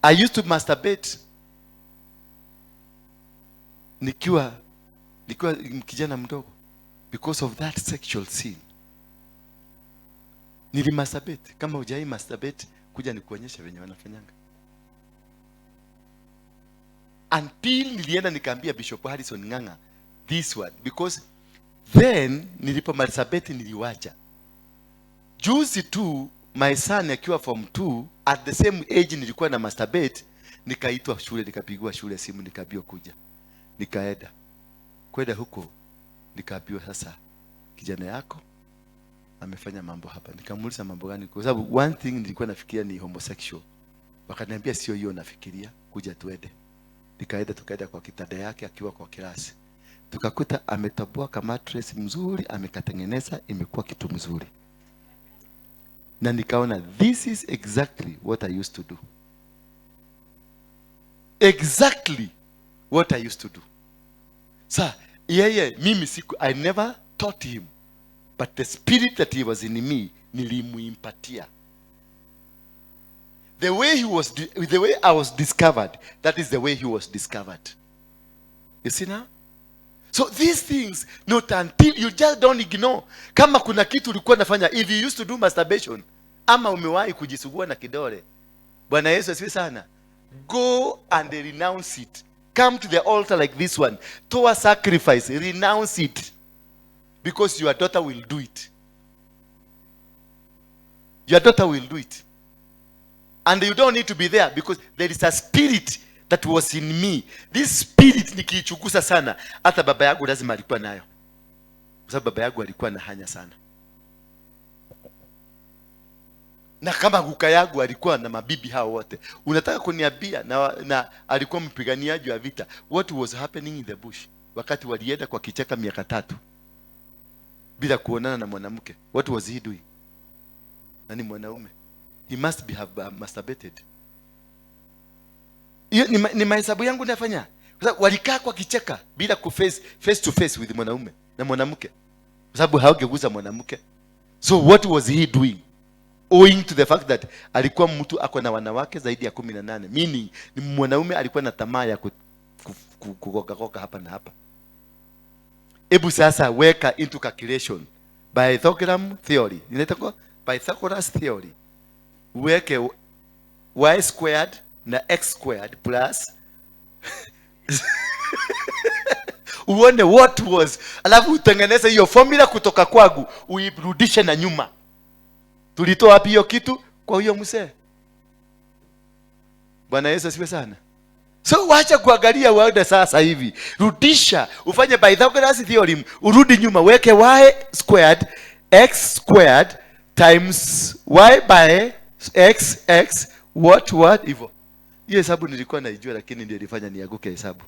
I used to masturbate nikiwa kijana mdogo because of that sexual sin. Nilimasturbate. Kama hujai masturbate, kuja nikuonyesha venye wanafanyanga. Until nilienda nikaambia Bishop Harrison Ng'ang'a this one, because then nilipo masturbate niliwacha. Juzi tu my son akiwa form 2, at the same age nilikuwa na masturbate, nikaitwa shule, nikapigiwa shule simu, nikaambiwa kuja. Nikaenda. Kwenda huko nikaambiwa, "Sasa kijana yako amefanya mambo hapa." Nikamuuliza, "Mambo gani?" Kwa sababu one thing nilikuwa nafikiria ni homosexual. Wakaniambia, "Sio hiyo nafikiria, kuja tuende." Nikaenda, tukaenda kwa kitanda yake akiwa kwa class. Tukakuta ametoboa ka mattress mzuri, amekatengeneza imekuwa kitu mzuri. Na nikaona this is exactly what I used to do. Exactly what I used to do. Sa yeye mimi siku, I never taught him, but the spirit that he was in me nilimuimpatia. The way I was discovered, that is the way he was discovered. You see now? So these things, not until you just don't ignore. Kama kuna kitu ulikuwa unafanya, if you used to do masturbation, ama umewahi kujisugua na kidole, Bwana Yesu asifiwe sana. Go and renounce it. Come to the altar like this one. Toa sacrifice, renounce it. Because your daughter will do it. Your daughter will do it. And you don't need to be there because there is a spirit that was in me. This spirit nikiichunguza sana, hata baba yangu lazima alikuwa nayo. Kwa sababu baba yangu alikuwa na hanya sana. Na kama guka yangu alikuwa na mabibi hao wote, unataka kuniambia na alikuwa mpiganiaji wa vita? What was happening in the bush wakati walienda kwa kichaka miaka 3 bila kuonana na mwanamke? What was he doing? Na ni mwanaume. He must be have masturbated. Hiyo ni mahesabu yangu nafanya. Kwa sababu walikaa kwa kichaka bila ku face, face to face with mwanaume na mwanamke, kwa sababu hawangeguza mwanamke. So what was he doing? Owing to the fact that alikuwa mtu ako na wanawake zaidi ya 18, meaning ni mwanaume alikuwa na tamaa ya kukokakoka hapa na hapa. Hebu sasa weka into calculation Pythagorean theory, inaitwa Pythagoras theory, uweke y squared na x squared plus uone what was, alafu utengeneze hiyo formula kutoka kwangu uirudishe na nyuma. Tulitoa wapi hiyo kitu? Kwa huyo mzee. Bwana Yesu asifiwe sana. So wacha kuangalia waende sasa hivi, rudisha, ufanye Pythagoras theorem, urudi nyuma, weke y squared x squared times y by x x what what hivyo. Hiyo hesabu nilikuwa naijua, lakini ndio ilifanya nianguke hesabu.